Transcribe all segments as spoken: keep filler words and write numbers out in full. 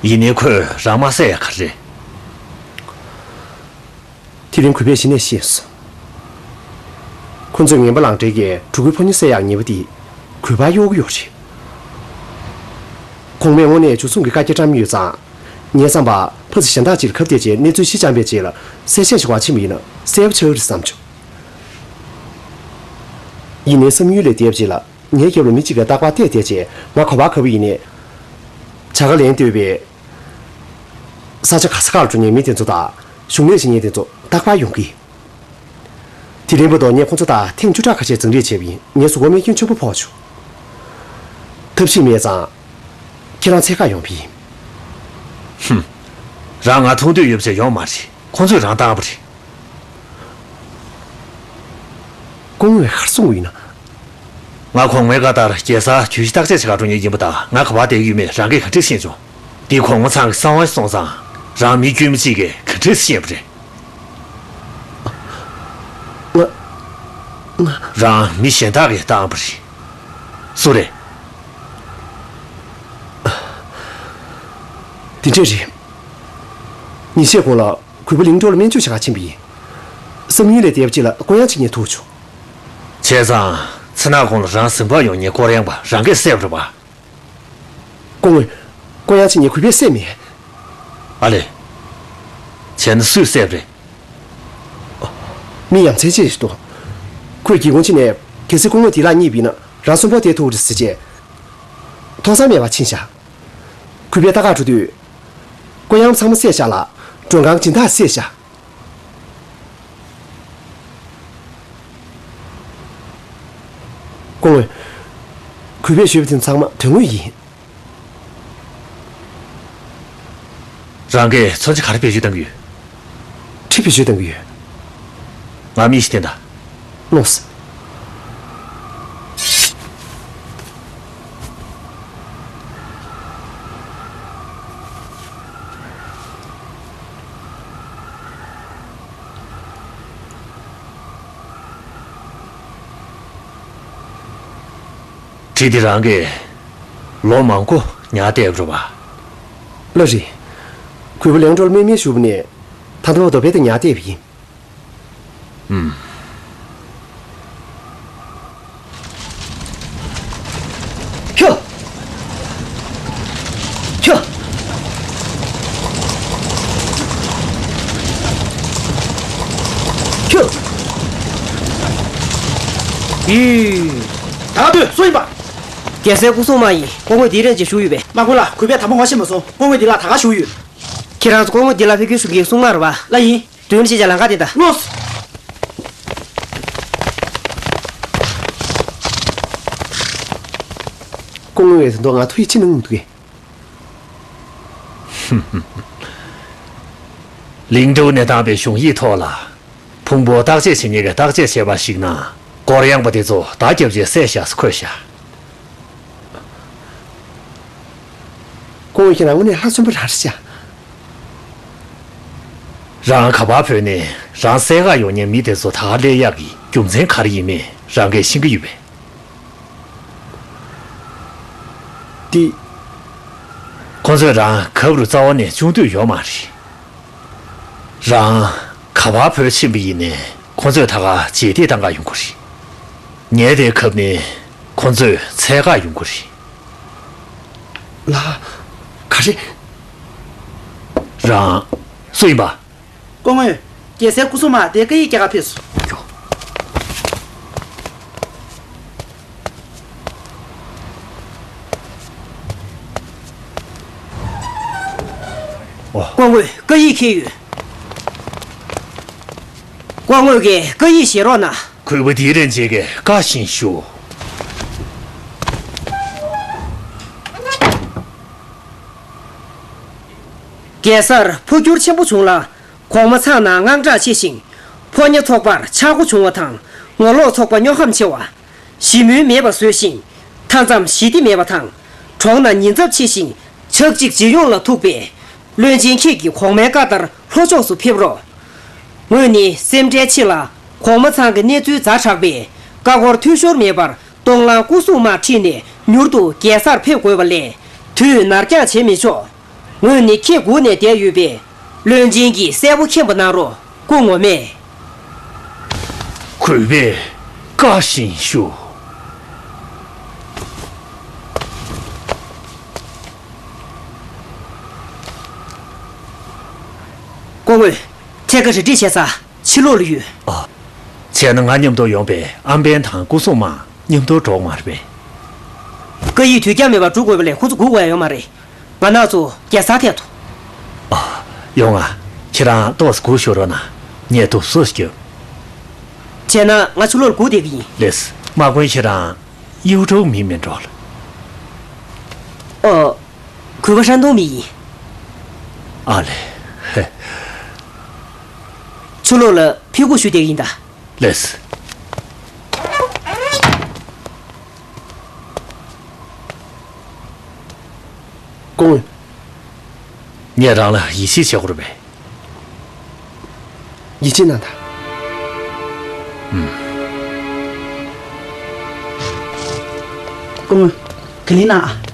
ཡིན་ནའི་ཁོས་རང་མ་བསད་ཡ་ག་རེ་རེད། དེ་རིང་གུས་པས་གཞི་ནས་ཤེས་སོང་། ཁོ་ཚོས་ངན་པ་ལང་སྤྲེལ་གྱིས་གྲུ་གུའི་ཕོ་ཉ་བསད་ཡག་ཉེས་པ་དེ་གུས་པར་གཡོག་གི་ཡོད་རེད། གོང་མས་དངོས་གནས་འཇུ་བཟུང་གི་བཀའ་རྒྱ་བཀྲམ་ཡོད་ཙང་། ངས་བསམ་པ་ཕ་ཚི་གཞན་དག་ཅིག་ལ་ཁ་གཏད་བྱས་གནས་ཚུལ་ཞི་འཇམ་པའི་རྗེས་ལ་གསལ་བཤད་ཞིག་བྱེད་པར་ཕྱིན་པ་ཡིན་ན་གསལ་པོ་ཆགས་ཀྱི་རེད་བསམ་བྱུང་། ཡིན་ནའི་བསམ་ཡུལ་ལས་འདས་པ་ཅིག་ལ་ངའི་རྒྱབ་ལ་མི་གཅིག་གིས་རྟག་པར་བལྟས་བསྡད་བྱས་ང་ག་པར་ག་པར་ཡིན་ནའི། བྱ་དགའ་ལེན་འདོད་པའི་ས་ཆ་ག་ས་ག་ལ་འགྲོ་མཁན་མི་དེ་ཚོ་དང་གཞུང་ལས་བྱེད་མཁན་དེ་ཚོ་རྟག་པར་ཡོང་གི། དེ་རིང་བར་དུ་ངས་ཁོང་ཚོ་དང་ཐེངས་བཅུ་ཕྲག་ཁ་ཤས་འཛིང་རེས་བྱས་པ་ཡིན། ངའི་གཟུགས་པོར་རྨས་སྐྱོན་ཆེན་པོ་ཕོག་བྱུང་། ཐབས་ཤེས་མེད་ཙང་། ཁྱེད་རང་འཚོལ་གར་ཡོང་བ་ཡིན། ཧུམ། རང་ང་མཐོང་འདོད་ཡོད་པ་ཞིག་ཡོང་མ་རེད། ཁོང་ཚོས་རང་བཏང་བ་རེད། སྐུ་ངོས་ག་རེ་གསུང་གི་ཡོད་ན། ང་གོང་མའི་བཀའ་ལྟར་རྒྱལ་སར་གྱོད་གཞི་བརྟག་དཔྱད་བྱེད་གར་འགྲོ་མཁན་ཡིན་པ་དང་། ང་ག་པར་བསྡད་ཀྱི་ཡོད་མེད་རང་གིས་ག་འདྲས་ཤེས་བྱུང་། འདི་གོང་མ་ཚང་གི་གསང་བ་སོང་ཙང་། རང་མི་དཀྱུས་མ་གཅིག་གིས་ག་འདྲས་ཤེས་པ་རེད། ང་། ང་། རང་མི་གཞན་དག་གིས་བཏང་བ་རེད། སུ་རེད། དེ་འདྲས་རེད། ཉིན་ཤས་གོང་ལ་གུས་པ་ལིང་ཀྲོའུ་ལ་སྨན་བཅོས་བྱེད་གར་ཕྱིན་པ་ཡིན། བསམ་ཡུལ་ལས་འདས་པ་ཅིག་ལ་བསྐོ་ཡང་བྱེད་མཁན་ཐུག་བྱུང་། བྱས་ཙང་། མཚན་ནག་གོང་ལ་རང་ཟིན་པར་ཡོང་མཁན་བསྐོ་ཡངས་པ་རང་གིས་བསད་པ་རེད་པ། སྐུ་ངོ། བསྐོ་ཡང་བྱེད་མཁན་གུས་པས་བསད་མེད། ཨ་ལས། བྱས་ན་སུས་བསད་པ་རེད། མི་ཡ་མཚན་ཅན་ཞིག་འདུག་ཁོས་སྒེའུ་ཁུང་ཕྱེ་ནས་གལ་སྲིད་སྐུ་ངོ་བདེ་བླག་རྙེད་པ་ཡིན་ན་རང་གསོན་པོར་བསྡད་ཐུབ་ཀྱི་རེད་ཟེར་བྱས། ཐོག་མཚམས་མེད་པར་ཕྱིན་བཞག་གུས་པས་ལྟ་གར་འགྲོ་དུས། བསྐོ་ཡང་ཚང་མ་བསད་བཞག་ལ། མགྲོན་ཁང་སྦྱིན་བདག་བསད་བཞག་སྐུ་ངོ། གུས་པས་ཞུས་པ་དེ་ཚང་མ་དོན་དངོས་ཡིན། རང་གིས་མཚོན་ཆ་ག་རེ་བེད་སྤྱོད་གཏང་གི་ཡོད། གྲི་བེད་སྤྱོད་གཏང་གི་ཡོད། ང་མི་ཞིག་བསྟན་དང་། ལོངས། གྲི་འདི་རང་གིས་ལོ་མང་པོ་ཉར་བསྡད་ཡོད་རེད་པ། ལགས་རེད། གུས་པ་ལིང་ཀྲོའུ་ལ་རྨས་སྨན་ཞུས་པ་ནས་ད་ལྟ་བར་དུ་རྦད་དེ་ཉར་བསྡད་པ་ཡིན། ཨུམ། ཁྱོ། ཁྱོ། ཁྱོ། ཡི། ད་དུས་སུ་ཡིན་པ། རྒྱལ་སྲས་སྐུ་སྲུང་མ་ཡིན། སྐུ་ངོ་འདིའི་རིན་ཅེས་ཞུ་ཡོད་པས། མ་དགོས་ལ། གུས་པས་དང་པོ་ང་ཤེས་མ་སོང་། སྐུ་ངོ་འདི་ལ་ད་ག་ཞུ་ཡོད། ཁྱེད་རང་ཚོ་སྐུ་ངོ་འདི་ལ་ཕེབས་སྐྱེལ་ཞུ་མཁན་སྲུང་མ་རེད་པ། ལགས་ཡིན། མདུན་ལ་ཕྱིན་བྱས་ལམ་ཁ་དེ་ད། ལོས། སྐུ་ངོ་ངས་ད་དུང་ང་ཐུགས་ཡིད་ཆེས་གནང་མི་འདུག་གས། ལིང་ཀྲོའུ་ནས་བཏང་བའི་གཞུང་ཡིག་ཐོག་ལ། ཕུང་པོ་བརྟག་དཔྱད་བྱེད་མཁན་གྱིས་བརྟག་དཔྱད་བྱས་པར་གཞིགས་ན། བསྐོ་ཡངས་པ་དེ་ཚོ་མདའ་བརྒྱབ་རྗེས་བསད་བཞག་ཟེར་འཁོད་བཞག་སྐུ་ངོ་ཁྱེད་རང་དངོས་གནས་ལྷ་མཚོན་པོ་རང་རེད་ཤག་རང་ག་པར་བྲོས་ནས་རང་བསད་གར་ཡོང་མཁན་མི་དེ་ཚོ་ད་ག་སླེབས་ཡག་གི་རྒྱུ་མཚན་ག་རེ་ཡིན་མིན་རང་གིས་ཤེས་ཀྱི་ཡོད་པས། འདི། ཁོ་ཚོས་རང་གབ་རུ་རྩ་བ་ནས་བཅུག་འདོད་ཡོད་མ་རེད། རང་ག་པར་བྲོས་ཕྱིན་པ་ཡིན་ནའི་ཁོ་ཚོས་ད་ག་རྗེས་འདེད་བཏང་ག་ཡོང་གི་རེད། ངས་དེ་གབ་ནས་ཁོ་ཚོས་འཚོལ་ག་ཡོང་གི་རེད། ལགས། ག་རེ། རང་། སུ་ཡིན་པ། སྐུ་ངོ། རྒྱལ་སྲས་སྐུ་སྲུང་མ་དེ་བཀའ་ཡིག་རྒྱག་ག་ཕེབས་སོང་། ཨོ། སྐུ་ངོ་བཀའ་ཡིག་འཁྱེར་ཡོད། སྐུ་ངོ་གིས་བཀའ་ཡིག་བཞེས་རོགས་གནང་། གུས་པ་འདིའི་རིན་ཆེན་གྱིས་བཀའ་བཞིན་ཞུ། རྒྱལ་སར་འཕོ་འགྱུར་ཆེན་པོ་བྱུང་ལ། གོང་མ་ཚང་ནང་དངངས་སྐྲག་ཆེ་ཞིང་། ཕོ་ཉ་ཚོགས་པར་ཆག་སྒོ་བྱུང་བ་དང་། ངོ་ལོག་ཚོགས་པ་སྨྱོ་ཧམ་ཆེ་བ། ཞི་མོལ་མེད་པ་བཟོས་ཤིང་། མཐའ་མཚམས་ཞི་བདེ་མེད་པ་དང་། གྲོང་ན་ཉེན་ཚབས་ཆེ་ཞིང་། ཆབས་ཅིག་སྤྱི་ཡོངས་ལ་ཐུག་པས། བློན་ཆེན་ཁྱེད་ཀྱིས་གོང་མའི་བཀའ་ལྟར་ལྷོ་ཕྱོགས་སུ་ཕེབས་རོགས། ངོས་ནི་སེམས་ཁྲལ་ཆེ་ལ། གོང་མ་ཚང་གི་གནས་ཚུལ་ཛ་དྲག་པས། བཀའ་འཁོར་འཐུས་ཤོར་མེད་པར། གདོང་ལ་སྐུ་སྲུང་དམག་ཁྲིད་ནས་མྱུར་དུ་རྒྱལ་སར་ཕེབས་དགོས་པ་ལས། དུས་ནར་འགྱངས་བྱེད་མི་ཆོག་ངོས་ནས་ཁྱེད་སྒུག་ནས་བསྡད་ཡོད་པས། བློན་ཆེན་གྱིས་གསལ་པོ་མཁྱེན་པ་གནང་རོགས། སྐུ་ངོ་མས། གུས་པས་བཀའ་བཞིན་ཞུ། སྐུ་ངོ། ཁྱེད་ཀྱི་རེ་འདྲིས་བྱས་ཚར། ཕྱི་ལོགས་ལ་ཡོད། ཨ། བྱས་ན་ང་མཉམ་དུ་ཡོང་པའི་ཨམ་བན་དང་སྐུ་སྲུང་དམག་མཉམ་དུ་འགྲོ་དགོས་མ་རེད་པས། སྐུ་ཡིས་དུས་འགྱངས་མེད་པར་འགྲོ་དགོས་པ་ལས་ཁོ་ཚོ་སྒུག་དགོས་ཡ་ཡོད་མ་རེད། ང་ནག་ཚོ་རྒྱལ་སར་ཐད་དོ། ཨ། ཡོང་ང་། ཁྱེད་རང་ཏོག་ཙམ་སྒུག་ཤོག་རོགས་གནང་། ངས་དུ་སོ་རྒྱོབ། བྱས་ན་ང་ཕྱི་ལོགས་ལ་སྒུག་བསྡད་ཀྱི་ཡིན། ལེས། དམག་དཔོན་ཁྱེད་རང་ཡུའུ་ཀྲོའུ་མི་མིན་འགྲོ་ལ། ཨོ། གུས་པ་ཧྲན་ཏུང་མི་ཡིན། ཨ་ལེ། ཧེ། ཕྱི་ལོགས་ལ་ཕེབས་སྒུག་ཞུ་བསྡད་ཀྱི་ཡིན་ད། ལེས། སྐུ་ངོ། ངས་རང་ལ་ཡིད་ཆེས་བྱེད་དགོས་རེད་པས། ཡིད་ཆེས་གནང་དང་། ཨུམ། སྐུ་ངོ། ག་ལེར་གནང་ཨ།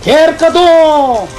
ཁྱེར་ཀ་ཏོང་།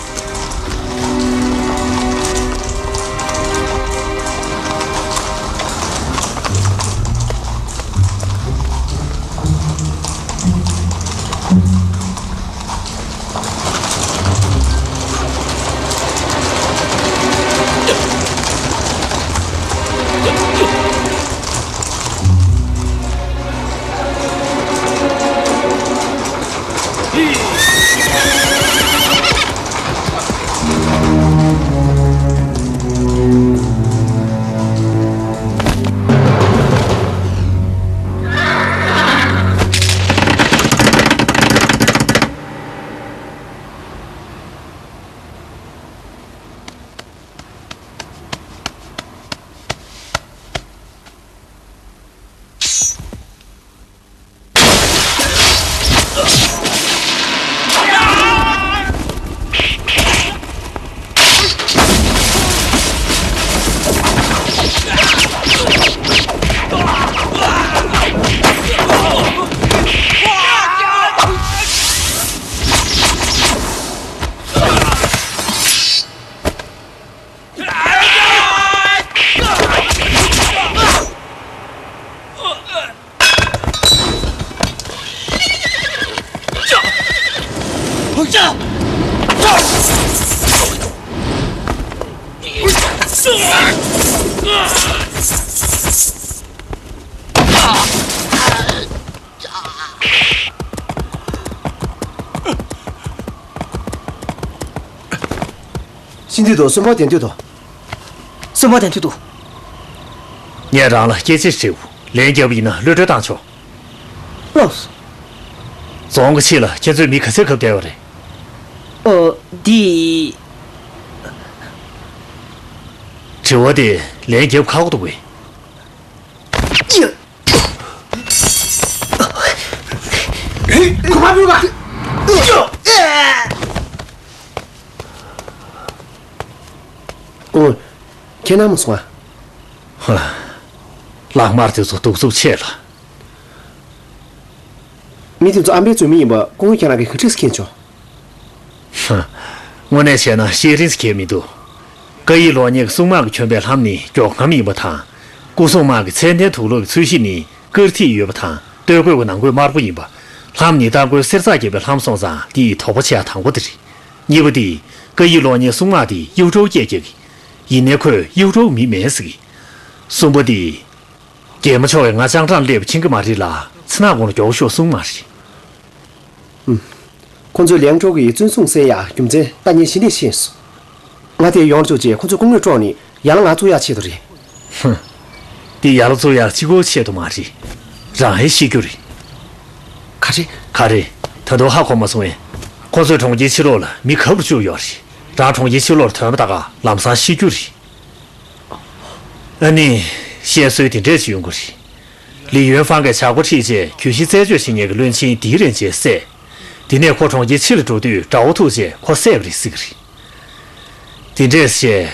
ཤི་འདོད་དོ། གསོན་པོ་བསྡད་འདོད་དོ། གསོན་པོ་བསྡད་འདོད་དོ། ངས་རང་ལ་སྐད་ཆ་དྲིས། ལན་རྒྱབ་པ་ཡིན་ན་གློད་གྲོལ་བཏང་ཆོག། ལགས་སོ། རྫོང་གི་ཕྱི་ལ་ཁྱེད་ཚོས་མི་ག་ཚད་བཀབ་བསྡད་པ་རེད། ཨོ། འདི། དྲི་བ་དེ་ལན་རྒྱབ་ཁག་པོ་འདུག་གས། ཁོ་མ་བུད་པ། ཨོ། ཁྱེད་རྣམས་སོང་ང་། ཧ། ལག་དམར་དེ་ཚོ་གདུག་རྩུབ་ཆེ་ལ། མི་དེ་ཚོ་ཨམ་བན་བཙོན་མི་ཡིན་པ་སྐུ་ངོ་ཁྱེད་རང་གིས་ག་འདྲས་མཁྱེན་བྱུང་། ཧ། དངོས་གནས་བྱས་ན་ཤེས་རིན་ཟེར་མཁན་མི་འདུག། ཀ་ཡི་ལོ་ཉེ་གི་སྲུང་དམག་གིས་གྱོན་པའི་ལྷམ་ནི་མགྱོགས་ལྷམ་ཡིན་པ་དང་། སྐུ་སྲུང་དམག་གི་ཚད་ལྡན་དུག་སློག་གི་ཚོས་གཞི་ནི་དཀར་ཐིག་ཡོད་པ་དང་། སྟོད་གོས་ཀྱི་ནང་གོས་དམར་པོ་ཡིན་པ། ལྷམ་ནི་རྟ་མགོའི་གསེར་ཚགས་བརྒྱབ་པའི་ལྷམ་སོང་ཙང་འདི་ཡི་དོགས་པ་ཆེ་ཡ་དང་པོ་དེ་རེད། གཉིས་པ་འདི། ཀ་ཡི་ལོ་ཉེ་སྲུང་དམག་འདི་ཡུའུ་ཀྲོའུ་སྐད་རྒྱག་གི། ཡིན་ནའི་ཁོས་ཡུའུ་ཀྲོའུ་མི་མིན་ཟེར་གི། གསུམ་པ་འདི། རྒྱལ་མོ་མཆོག་གིས་ང་སྤྱང་གྲུང་སླེབས་ཕྱིན་གི་མ་རེད་ལ། ཚེ་ནག་གུང་ལ་མགྱོགས་ཤོག་གསུངས་མ་རེད། ཨུམ། ཁོ་ཚོས་ལིའང་ཀྲོའུ་གི་བཙོན་སྲུང་བསད་ཡག་རྒྱུ་མཚན་ད་ངས་གཞི་ནས་ཤེས་སོང་། ང་དེར་ཡོང་བཅུག་རྗེས་ཁོ་ཚོས་སྐུ་ངོ་བཀྲོངས་ནས་ཡར་ལངས་བཙུགས་ཡག་ཆེད་དུ་རེད། ཧུམ། འདི་ཡར་བཙུགས་ཡག་གཅིག་པོའི་ཆེད་དུ་མ་རེད། རང་ཡང་ཤི་རྒྱུ་རེད། ག་རེ། ག་རེ། ད་དུང་ཧ་གོ་མ་སོང་ངས། ཁོ་ཚོས་གྲོང་ཁྱེར་ཕྱི་ལོགས་ལ་མི་ག་པར་བཅུག་ཡོད་རེད། རང་གྲོང་ཁྱེར་ཕྱི་ལོགས་ལ་ཐོན་པ་ད་ག་ལམ་སང་ཤི་རྒྱུ་རེད། ཨ་ནི། བཤད་སྲོལ་དེ་འདྲས་ཅིག་ཡོང་གི་རེད། ལི་ཡོན་ཧྥང་གིས་བྱ་སྒོ་ཁྲིད་རྗེས་གྱོད་གཞི་རྩད་གཅོད་བྱེད་མཁན་གྱི་བློན་ཆེན་དེའི་རིན་ཆེན་བསད། དེ་ནས་ཁོ་གྲོང་ཁྱེར་ཕྱི་ལ་འགྲོ་དུས་དགྲ་བོ་ཐུག་རྗེས་ཁོ་བསད་པ་རེད་ཟེར་གི་རེད། དེ་འདྲས་བཤད།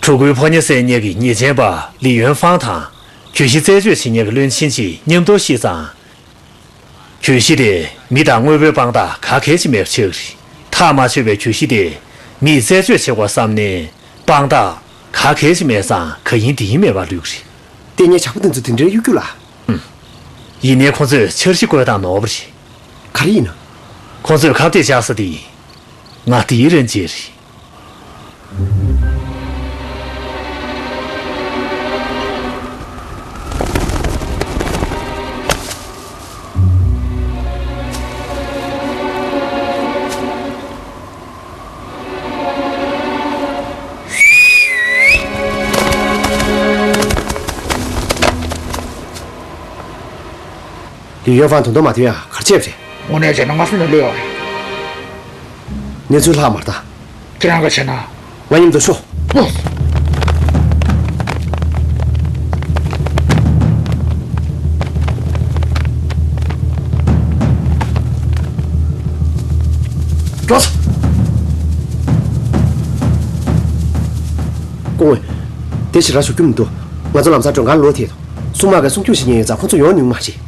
ཕྲུ་གུའི་ཕོ་ཉ་བསད་མཁན་གྱི་ཉེས་ཅན་པ་ལི་ཡོན་ཧྥང་དང་། གྱོད་གཞི་རྩད་གཅོད་བྱེད་མཁན་གྱི་བློན་ཆེན་གྱིས་མཉམ་དུ་ཤི་ཙང་། གྱོད་གཞི་དེ་མི་དང་དངོས་པོའི་དཔང་རྟགས་ག་གལ་ཆེ་མེད་པ་ཆགས་ཀྱི་རེད། ཐག་མ་ཆོད་པའི་གྱོད་གཞི་དེ་མིས་རྩད་གཅོད་བྱེད་དགོས་བསམ་ནའི་དཔང་རྟགས་ག་གལ་ཆེ་མེད་ཙང་ག་ཡིན་དེ་ཡིན་མེད་པར་ལུས་ཀྱི་རེད། དེ་ངས་ཇག་པ་དེ་ཚོ་དེ་འདྲའི་གཡོ་སྒྱུ་ལ། ཡིན་ནའི་ཁོ་ཚོས་འཆར་གཞི་བཀོད་སྟངས་ནོར་བ་རེད། ག་རེ་ཡིན་ན། ཁོ་ཚོས་ཁ་གཏད་བཅག་ས་དེ་ང་ཏིའི་རན་ཅེ་རེད། ལི་ཡོན་ཧྥང་དོན་དུ་མ་ཐོན་ཡ་གར་ཆས་རེད། དངོས་གནས་བྱས་ན་ང་སུ་ནས་ལོས་ཡོད་རེད། གནས་ཚུལ་ལྷག་མ་རེད་ད། ཁྱེད་རང་ག་བྱས་ན། ང་མཉམ་དུ་ཤོག་ཨོ། འགྲོ། སྐུ་ངོ། དེ་ཞིག་ར་ཞུ་རྒྱུ་མི་འདུག་ང་ཚོ་ལམ་སང་མགྲོན་ཁང་ལོག་ཐེངས་དང་། སྲུང་དམག་གིས་སྲུང་སྐྱོབ་བྱེད་མཁན་ཡོད་ཙང་ཁོ་ཚོ་ཡོང་ནུས་མ་རེད།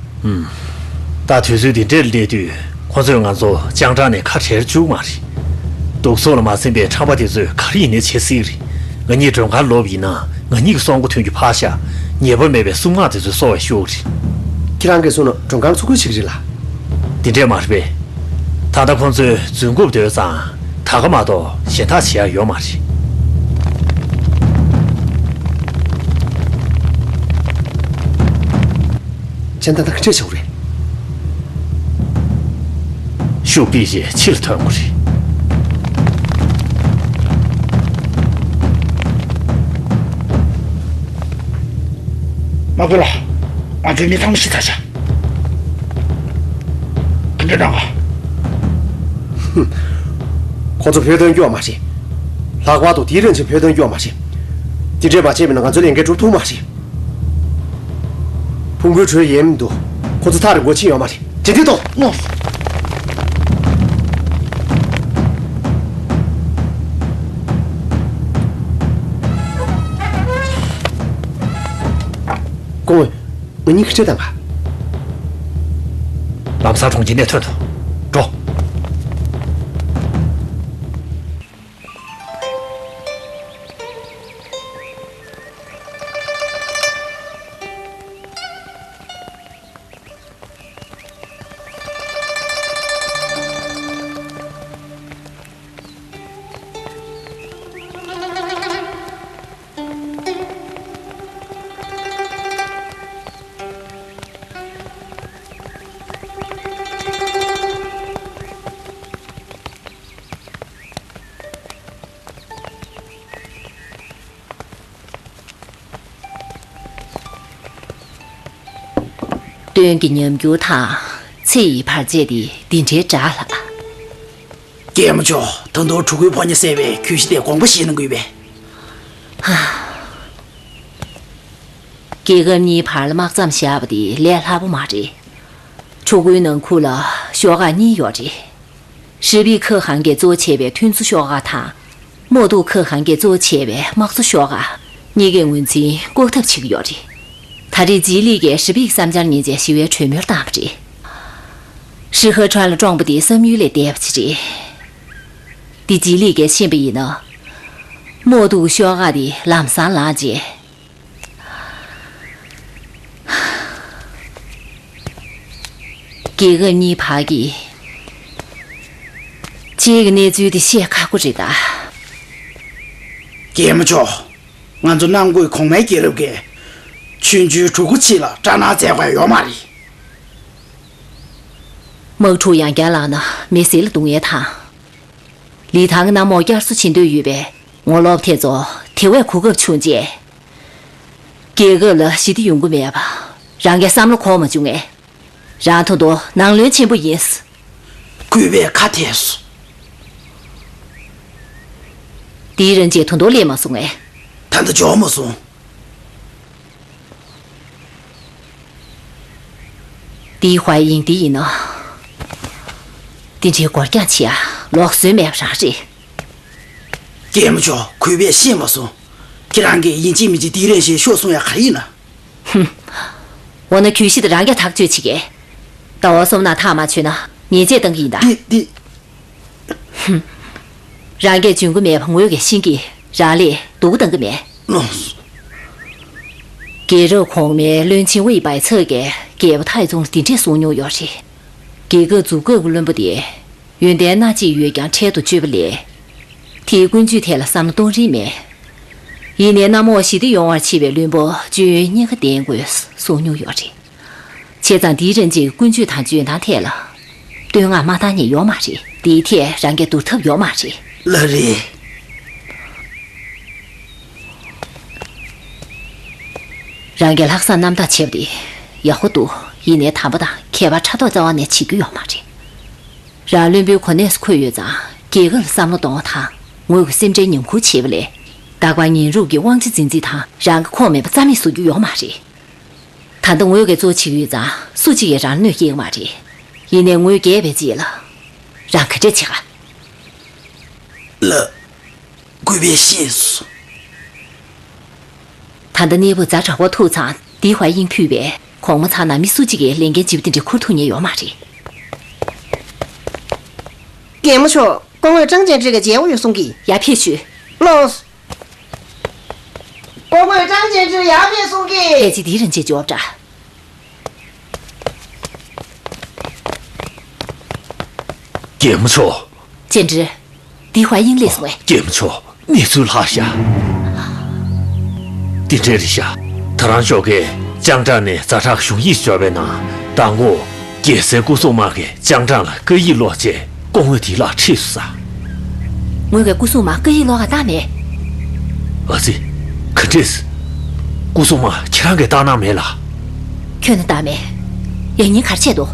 ད་དུས་ཚོད་འདི་འདྲར་སླེབས་དུས་ཁོ་ཚོས་ང་ཚོ་སྤྱང་དྲགས་ནས་ཁ་བྲལ་བཅུག་མ་རེད། སྡུག་སོགས་ལ་མ་སེམས་པའི་ཁྲམ་པ་དེ་ཚོས་ག་རེ་ཡིན་ནའི་བྱེད་སྲིད་རེད། ང་གཉིས་མགྲོན་ཁང་ལོག་ཡིན་ན་ང་གཉིས་ཀྱི་སྲོག་མགོ་ཐོན་རྒྱུ་ཕར་བཞག་ཉེས་པ་མེད་པའི་སྲུང་དམག་དེ་ཚོའི་སྲོག་ཡང་ཤོར་རེད། ཁྱེད་རང་གིས་གསུངས་ན་མགྲོན་ཁང་ཚུགས་ཁུལ་བྱེད་ཀྱི་རེད་ལ། དེ་འདྲས་མ་རེད་པས། ད་ལྟ་ཁོང་ཚོས་རྫུན་རྐུབ་རྡོལ་ཙང་ད་ག་མ་གཏོགས་གཞན་དག་བྱེད་ཡ་ཡོད་མ་རེད། གཞན་དག་ད་ག་འདྲས་བྱེད་དགོས་རེད། ཤུགས་སྤེལ་བྱས་ཕྱིར་ཐོན་དགོས་རེད། མ་དགོས་ལ། ང་ཚོའི་མི་ཚང་མ་ཤི་ཚར་བྱ། ག་འདྲ་གནང་ག་ཁོ་ཚོ་བོད་དོན་སྐྱོ་བ་མ་རེད། ལྷག་པར་དུ་དེའི་རིན་ཆེན་བོད་དོན་སྐྱོ་བ་མ་རེད། དེ་འདྲས་མ་བྱས་པ་ཡིན་ན་ང་ཚོའི་ལས་འགན་སྒྲུབ་ཐུབ་མ་རེད། ཕུང་པོའི་ཁྲོད་ཡལ་མི་འདུག་ཁོ་ཚོ་ཐག་རིང་པོ་ཕྱིན་ཡོད་མ་རེད། རྗེས་འདེད་གཏོང་། ངོ་། སྐུ་ངོ། ང་གཉིས་ཀྱིས་ཁྲིད་དང་ག་ལམ་སང་གྲོང་ཁྱེར་ནས་ཐོན་ཐུབ། འགྲོ། སྟོན་གྱི་ཉམས་འགྱུར་དང་ཚེ་ཡི་བར་ཆད་དེ་འདི་འདྲའི་འདྲ་ལ། རྒྱལ་མོ་མཆོག་ད་དུང་གྲུ་གུའི་ཕོ་ཉ་བསད་པའི་གྱོད་གཞི་དེ་དགོངས་པ་བཞེས་གནང་གི་ཡོད་པས། རྒྱལ་ཁབ་གཉིས་བར་ལ་དམག་མཚམས་བཞག་པ་དེ་ལས་སླ་པོ་མ་རེད། ཕྲུ་གུའི་ནང་ཁུལ་ལ་ཤོག་ཁག་གཉིས་ཡོད་རེད། ཧྲི་པིག་ཁ་ཧན་གྱིས་གཙོ་བྱས་པའི་ཐུན་ཚོ་ཤོག་ཁག་དང་། རྨོ་ཏུ་ཁ་ཧན་གྱིས་གཙོ་བྱས་པའི་དམག་ཚོ་ཤོག་ཁག་གཉིས་ཀས་ངོས་འཛིན་ལྐོག་ཐབས་བྱེད་ཀྱི་ཡོད་རེད། ད་རེས་ཇི་ལི་གིས་ཧྲི་པིག་བསམ་འཆར་ཉན་བྱས་ཞི་བའི་གྲོས་མོལ་བཏང་བ་རེད། ཧྲི་ཧ་ཁྲོན་ལ་བཀྲོངས་པ་དེ་བསམ་ཡུལ་ལས་འདས་པ་ཅིག་རེད། འདི་ཇི་ལི་གིས་ཤེས་པ་ཡིན་ན། རྨོ་ཏུ་ཤོག་ཁག་དེ་ལམ་སང་ལངས་རྗེས། རྒྱལ་ཁབ་གཉིས་བར་གྱི་ཆེད་ཀྱི་གནས་ཚུལ་དེ་བཤད་ཁག་པོ་རེད་ད། རྒྱལ་མོ་མཆོག་ང་ཚོ་ནང་ཁུལ་གོང་མའི་རྒྱལ་རབས་ཀྱིས་ཆུང་ཆུང་ཕྲུ་གུ་གཅིག་ལ་སྐྲག་སྣང་བྱེད་དགོས་ཡོད་མ་རེད། དམག་འཁྲུག་ཡང་བསྐྱར་ལངས་ན་མི་སེར་ལ་སྡུག་བསྔལ་དང་། ལི་ཐང་གི་གནམ་འོག་བསྐྱར་གསོ་བྱེད་འདོད་ཡོད་པའི་ངོ་ལོག་དེ་ཚོ་དེ་བས་གོ་སྐབས་བྱུང་རྗེས། རྒྱལ་ཁབ་ལ་ཞི་བདེ་ཡོང་གི་མེད་པ་རང་གིས་བསམ་བློ་འཁོར་མ་བྱུང་ངས། རང་ཐོག་ཏུ་ནང་བློན་ཆེན་པོ་ཡིན། གུས་པས་ཁ་ཐལ་སོང་། དེའི་རིན་ཆེན་དོན་དུ་སླེབས་མ་སོང་ངས། ད་ལྟ་འབྱོར་མ་སོང་། དེའི་ཧྭ་དབྱིང་འདི་ཡིན་ནོ། དེ་འདྲའི་འགོར་འགྱངས་བྱེད་ཡ་ལོག་སྲོལ་མེད་པ་རང་རེད། རྒྱལ་མོ་མཆོག་གུས་པས་ཤེས་མ་སོང་། ཁྱེད་རང་གིས་ཡིན་གཅིག་མིན་གཅིག་དེའི་རིན་ཆེན་ཤོར་སོང་ཡ་ག་རེ་ཡིན་ན། ཧུམ། འོ་ན་གྱོད་གཞི་དེ་རང་རྐྱ་ཐག་གཅོད་བྱེད་ཀྱི། ཟླ་བ་གསུམ་ནང་ཐག་མ་ཆོད་ན་ཉེས་ཆད་གཏང་གི་ཡིན་ད། འདི་འདི། རང་གིས་འཇོན་གྱི་མེད་པ་ངོས་ཀྱིས་ཤེས་ཀྱི། རང་ལས་སྡུག་གཏང་གི་མེད། ལགས་སོ། རྒྱལ་རབས་གོང་མའི་བློན་ཆེན་ཝེ་པའེ་ཚེ་གིས་རྒྱལ་པོ་ཐའི་ཙུང་འདི་འདྲས་གསུངས་མྱོང་ཡོད་རེད། རྒྱལ་ཁབ་འཛུགས་སྐབས་ཀྱི་བློན་པོ་དེ་ཡོན་ཏན་སྣ་གཅིག་ཡོད་ཀྱང་འཕྲལ་དུ་གཅོད་པ་ལས། དེའི་ཀུན་སྤྱོད་ཐད་ལ་བསམ་བློ་གཏོང་རིན་མེད། ཡིན་ནའི་གནམ་འོག་ཞི་བདེ་ཡོང་བར་བྱེད་པའི་བློན་པོ་སྤྱོད་ཡོན་གཉིས་ཀ་ལྡན་དགོས་གསུངས་མྱོང་ཡོད་རེད། བྱས་ཙང་དེའི་རིན་ཆེན་གྱི་ཀུན་སྤྱོད་དང་འཇོན་ཐང་ཐད་ལ་བསྟོད་བསྔགས་མ་བཏང་མཁན་ཡོད་མ་རེད། དེའི་ཐད་རང་གིས་བསྡུར་ཐབས་ཡོད་མ་རེད། ལགས་རེད། རང་གིས་ལྷག་བསམ་རྣམ་དག་བྱས་པ་དེ་ཡག་པོ་འདུག་ཡིན་ནའི་དམ་པ་དང་ཁྱད་པར་ཕྲག་དོག་རྩ་བ་ནས་བྱེད་རྒྱུ་ཡོད་མ་རེད། རང་བློན་པོའི་གོ་གནས་སུ་འཁོད་ཡོད་ཙང་རྒྱལ་ཁབ་ལ་བསམ་བློ་གཏོང་བ་དང་ངོས་ཀྱི་སེམས་ཁྲལ་ཉམས་ཁུར་བྱེད་པ་ལས། རྟག་པར་ངན་རུབ་ཀྱིས་དབང་ཆ་འཛིན་རྩིས་དང་རང་གི་ཁོག་མེད་པ་རྩ་མེད་བཟོ་རྒྱུ་ཡོད་མ་རེད། ད་ལྟ་ངོས་ཀྱིས་གཙོ་བྱེད་ཀྱི་ཡོད་ཙང་སུ་གཅིག་གིས་རང་ལ་གནོད་སྐྱེལ་གྱི་མ་རེད། ཡིན་ནའི་ངོས་རྒྱལ་བའི་རྗེས་ལ་རང་ག་འདྲས་བྱེད་ག་ལགས། གུས་པས་ཤེས་སོ། ད་ལྟ་གནས་བབ་ཛ་དྲག་པོ་ཐུག་ཙང་ཏི་ཧྭ་དབྱིང་ཕུད་པས་གོང་མ་ཚང་ནང་མི་སུ་གཅིག་གིས་ལས་འགན་ལྗིད་པོ་དེ་འདྲ་འཁུར་ཐུབ་མཁན་ཡོད་མ་རེད། རྒན་མོ་མཆོག་སྐུ་ངོ་ཀྲང་ཅན་ཀྲི་གི་མཇལ་བ་ཡོད་གསུང་གི། ཡར་ཕེབས་ཞུ། ལགས། སྐུ་ངོ་ཀྲང་ཅན་ཀྲི་ཡར་ཕེབས་གསུང་གི། ཕལ་ཆེར་དེའི་རིན་ཆེན་འབྱོར་འདྲ། རྒན་མོ་མཆོག་ཅན་ཀྲི། ཏི་ཧྭ་དབྱིང་སླེབས་སོང་བས། རྒན་མོ་མཆོག་གནས་ཚུལ་ལྷག་ཤག་དེ་འདྲ་རེད་ཤག་ད་རང་ཤོག་གིས་ཅང་ཀྲང་ནས་ཛ་དྲག་གཞུང་ཡིག་འབྱོར་བའི་ནང་མདང་དགོང་རྒྱལ་སྲས་སྐུ་སྲུང་དམག་གིས་ཅང་ཀྲང་ལ་བཀའ་ཡིག་ཀློག་རྗེས་སྐུ་ངོ་འདི་ལ་ཁྲིད་སོང་ས། ངོས་ཀྱིས་སྐུ་སྲུང་དམག་བཀའ་ཡིག་ཀློག་ག་བཏང་མེད། ཨ་ཙི། ག་འདྲས། སྐུ་སྲུང་དམག་ཁྱེད་རང་གིས་བཏང་གནང་མེད་ལ། ཁྱོན་ནས་བཏང་མེད། ཡང་སྙིང་ག་རེ་བྱས་འདུག་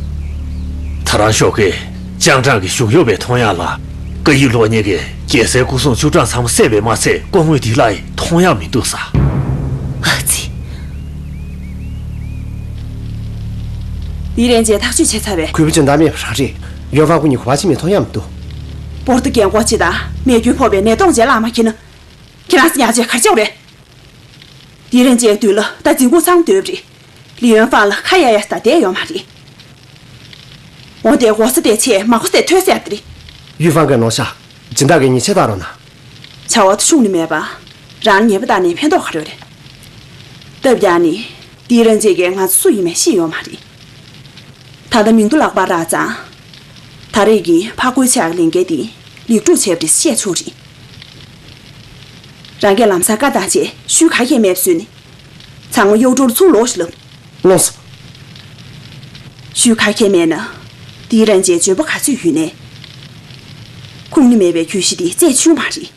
ད་རང་ཤོག་གིས་ཅང་ཀྲང་གི་གཞུང་གཡོག་པའི་མཐོང་ཡག་ལ་བཀའ་ཡིག་ཀློག་མཁན་གྱི་རྒྱལ་སྲས་སྐུ་སྲུང་བཅུ་གྲངས་ཚང་མ་བསད་པས་མ་ཚད་སྐུ་ངོ་འདི་ལ་ཡི་མཐོང་ཡག་མི་འདུག་ས། ཨ་ཙི། ལི་རེན་ཅེ་ཐག་གཅོད་བྱས་ཚར་བས། གུས་པ་ཅུང་བདག་མེད་པ་རང་རེད། ཡོན་ཧྥང་སྐུ་ཉིད་ག་པར་ཕྱིན་མིན་མཐོང་ཡག་མི་འདུག་པོར་ཏུ་རྒན་འཁོགས་ཅིག་དང་མེ་སྐྱོན་ཕོག་པའི་ནད་གདོང་ཅན་ལ་མ་འཁྱེར་ན། ཁྱེད་རང་ཚོ་ཉར་ཆས་ག་རེ་བྱས་པ་རེད། ལི་རེན་ཅེ་མདུན་ལ་ད་འཛིན་ཁུངས་ཚང་སྡོད་པ་རེད། ལི་ཡོན་ཧྥང་ལ་ཁ་གཡར་ཡག་ད་བསྡད་ཡོད་མ་རེད། འོ་དེ་འོ་ས་དེ་ཆེ་མ་གོ་སའི་ཐོས་སྲས་དེ་རེད། ཡུས་ཧྥང་གིས་ནོར་ཤག་སྦྱིན་བདག་གིས་ཉེས་ཆད་བཏང་རོགས་གནང་། བྱ་བ་དེ་ཤུགས་ནི་མེད་པ། རང་ཉེས་པ་བཏང་ནས་ཕན་ཐོགས་ག་རེ་རེད། སྟབས་ཡག་ནི། ལི་རེན་ཅེ་གིས་ང་ཚོ་སུ་ཡིན་མིན་ཤེས་ཡོད་མ་རེད། ད་ལྟ་མིང་ཐོ་ལག་པར་རག་ཙང་། ད་རེས་ཀྱི་ཕག་རྒོད་ཆག་ལས་འགན་དེ་ལེགས་གྲུབ་བྱས་པ་རེད་བཤད་ཆོག་རེད། རང་གིས་ལམ་སང་བཀའ་བཏང་རྗེས་ཤུལ་ག་གེ་མེད་པ་བཟོས་ནས། ཚང་མ་གཡོག་བྲོ་ལ་ཚུར་ལོག་ཞིག་ལབ། ལགས་སོ། ཤུལ་ག་གེ་མེད་ན། ལི་རེན་ཅེ་འཇོན་པོ་ག་ཚོད་ཡོད་ནའི། ཁུངས་ལུང་མེད་པའི་གྱོད་གཞི་འདི་རྩད་ཆོད་མ་རེད།